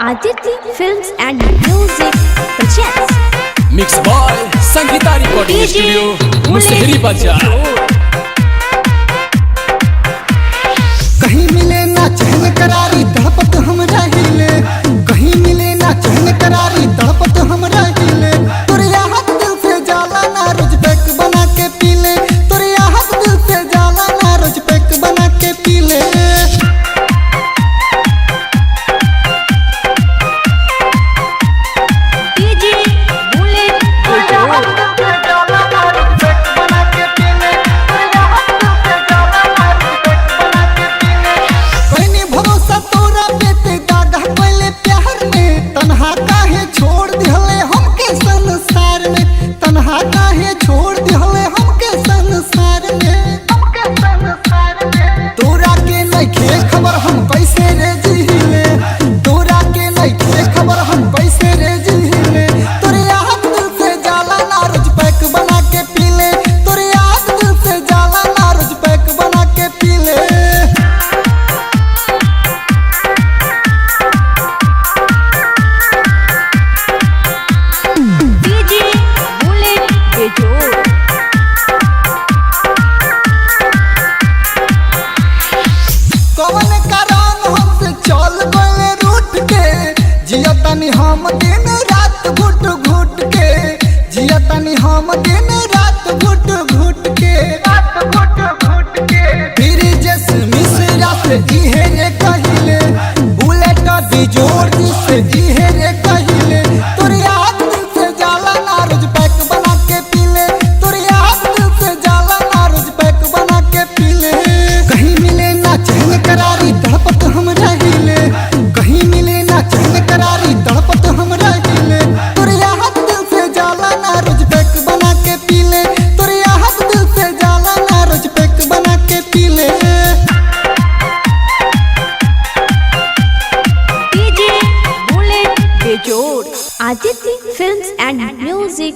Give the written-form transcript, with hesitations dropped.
Aditya Films and Music presents mix by Sangeeta recording DJ studio Bullet Musahari बाजार। कहीं मिले ना चैन करारी तड़पत हम रहिले, कहीं मिले ना चैन करारी तड़पत हम रहिले। तोरे हाथ दिल से जाला ना रोज पैक बना के पीले, तोरे हाथ दिल से जाला ना रोज पैक बना के पीले। DJ Bullet Bejor। कहीं भरोसा तोरा पे ते दादा पहले प्यार में, तन्हा काहे छोड़ दिहले हमके संसार में, तन्हा काहे छोड़ दिहले हमके संसार में, हमके संसार में। तोरा के नइखे खबर हम कैसे रे जीले, तोरा के नइखे खबर हम कैसे रे जीले। तोरे याद दिल से जाला ना रोज पैक बना के पीले, तोरे याद दिल से जाला ना रोज पैक बना के पीले। DJ Bullet Bejor। कौन कारण हमसे चल गए रूठ के, जिया तनी हम दिन रात घुट घुट के, जिया तनी हम दिन रात घुट घुट के, रात घुट घुट के। फिर जस मिश्रा से इहे रे कहिले, बुलेट बिजोर जी से इहे रे कहिले। तोर याद दिल से जाला ना रोज पैक बना के पीले, तोर याद दिल से जाला ना रोज पैक बना के पीले। कहीं मिले ना चैन करारी तड़पत हम रहिले, कहीं मिले ना चैन करारी तड़पत हम रहिले। तोर याद दिल से जाला ना रोज पैक बना के पीले, तोर याद दिल से जाला ना रोज पैक बना के पीले। DJ Bullet Bejor। Aditya Films and Music